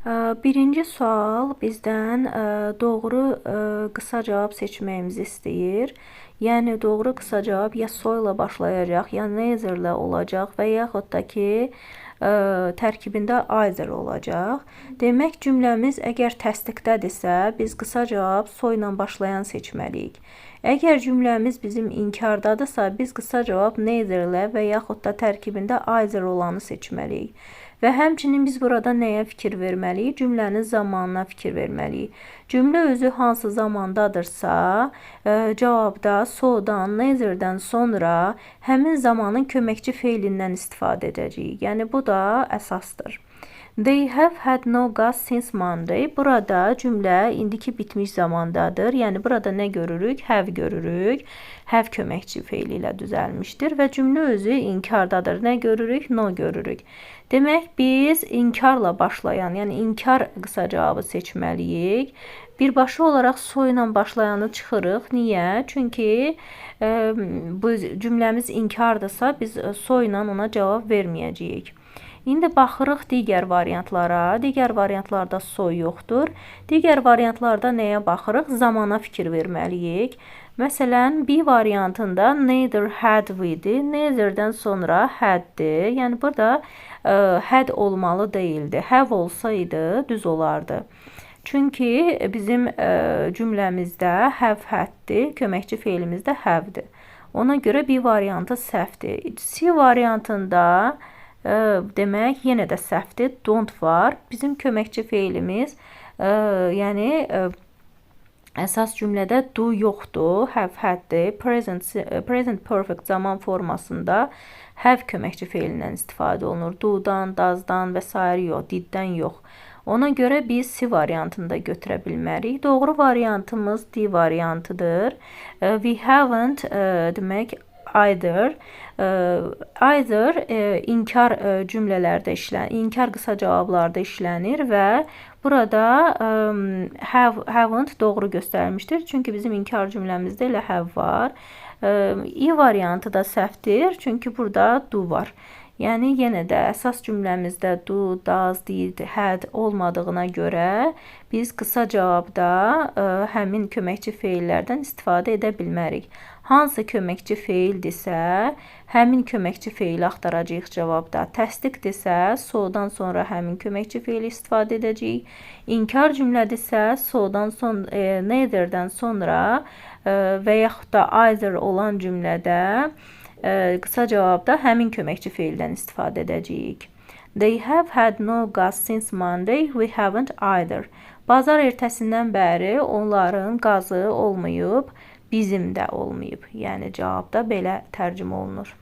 Birinci sual bizdən doğru qısa cavab seçməyimizi istəyir. Yəni doğru qısa cavab ya so ilə başlayacaq, ya neither ilə olacaq və yaxud da ki, tərkibində either olacaq. Demək, cümləmiz əgər təsdiqdədirsə, biz qısa cavab so ilə başlayan seçməliyik. Əgər cümləmiz bizim inkardadırsa, biz qısa cavab neither ilə və yaxud da tərkibində either olanı seçməliyik. Və həmçinin biz burada nəyə fikir verməliyik? Cümlənin zamanına fikir verməliyik. Cümlə özü hansı zamandadırsa, cavabda so-dan, neither-dən sonra həmin zamanın köməkçi feilindən istifadə edəcəyik. Yəni bu da əsasdır. They have had no gas since Monday. Burada cümlə indiki bitmiş zamandadır. Yəni burada nə görürük? Have görürük. Have köməkçi feili ilə düzəlmişdir və cümlə özü inkardadır. Nə görürük? No görürük. Demək, biz inkarla başlayan, yəni inkar qısa cavabı seçməliyik. Birbaşa olaraq so ilə başlayanı çıxırıq. Niyə? Çünki bu cümləmiz inkardırsa, biz so ilə ona cavab verməyəcəyik. İndi baxırıq digər variantlara. Digər variantlarda so yoxdur. Digər variantlarda nəyə baxırıq? Zamana fikir verməliyik. Məsələn, B variantında neither had we-dir. Neither-dən sonra had-dir. Yəni burada had olmalı deyildi. Have olsaydı düz olardı. Çünki bizim cümləmizdə have had-dir, köməkçi feilimiz də have-dir. Ona görə B variantı səhvdir. C variantında demək, yenə də səhvdir. Don't var. Bizim köməkçi feilimiz, yəni əsas cümlədə do yoxdur. Have had-dir. Present perfect zaman formasında have köməkçi feilindən istifadə olunur. Do-dan, does-dan və sair yox, did-dən yox. Ona görə biz C variantını da götürə bilmərik. Doğru variantımız D variantıdır. We haven't demək either. Either inkar cümlələrdə işlənir, inkar qısa cavablarda işlənir və burada have, haven't doğru göstərilmişdir. Çünki bizim inkar cümləmizdə elə have var. E variantı da səhvdir, çünki burada do var. Yəni yenə də əsas cümləmizdə do, does, did, had olmadığına görə biz qısa cavabda həmin köməkçi feillərdən istifadə edə bilmərik. Hansı köməkçi feildirsə, həmin köməkçi feili axtaracağıq cavabda. Təsdiqdirsə, so-dan sonra həmin köməkçi feili istifadə edəcəyik. İnkar cümlədirsə, so-dan son neither-dən sonra və yaxud da either olan cümlədə qısa cavabda həmin köməkçi feildən istifadə edəcəyik. They have had no gas since Monday. We haven't either. Bazar ertəsindən bəri onların qazı olmayıb, bizim də olmayıb. Yəni cavabda belə tərcümə olunur.